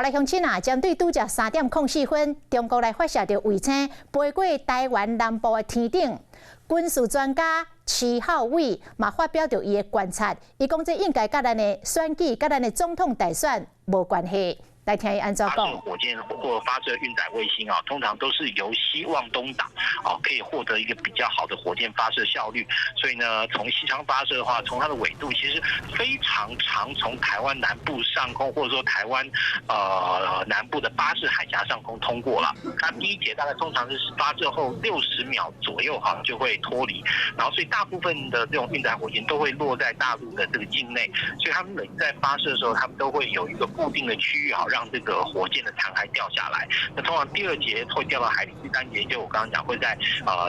好來，鄉親啊，針對拄才3點04分，中國來發射著衛星飛過臺灣南部的天頂，軍事專家徐浩偉嘛發表著伊的觀察，伊講這應該佮咱的選舉、佮咱的總統大選無關係。來聽伊按怎講。火箭或發射運載衛星啊，通常都是由西往東打，哦，可以獲得一個比較好的火箭發射效率。所以呢，從西昌發射的話，從它的緯度其實非常常從台灣南部上空，或者說台灣南部的巴士海峽上空通過了。它第一節大概通常是發射後60秒左右哈就會脫離，然後所以大部分的這種運載火箭都會落在大陸的這個境內，所以他們每次在發射的時候，他們都會有一個固定的區域哈，讓這個火箭的殘骸掉下來。那通常第二節會掉到海裡，第三節就我剛剛講會在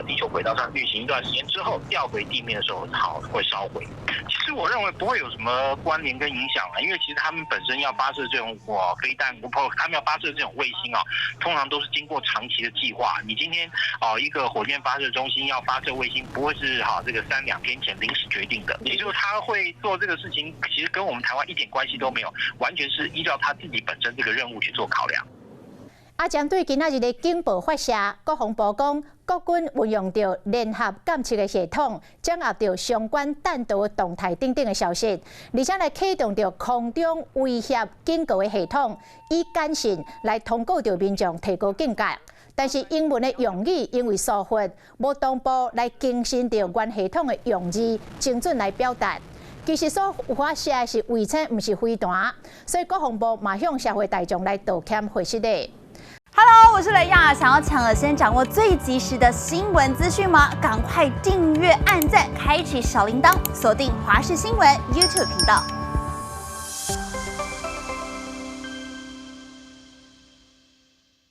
地球軌道上運行一段時間之後掉回地面的時候，好會燒毀。其實我認為不會有什麼關聯跟影響啦，因為其實他們本身要發射這種火飛彈，不，他們要發射這種衛星啊，通常都是經過長期的計劃。你今天哦一個火箭發射中心要發射衛星，不會是哈這個三兩天前臨時決定的。也就是他會做這個事情，其實跟我們台灣一點關係都沒有，完全是依照他自己本身這個任務去做考量。啊，針對今仔日的警報發射，國防部講，國軍運用著聯合監測的系統，掌握著相關彈道動態等等的消息，而且來啟動著空中威脅警告的系統，以簡訊來通告著民眾提高警覺。但是英文的用語因為疏忽，無同步來更新著原系統的用字，精準來表達。其實所發射的是衛星，毋是飛彈，所以國防部嘛向社會大眾來道歉回釋的。 Hello，我是雷亞，想要搶先掌握最及時的新聞資訊嗎？趕快訂閱、按讚、開啟小鈴鐺，鎖定華視新聞 YouTube 頻道。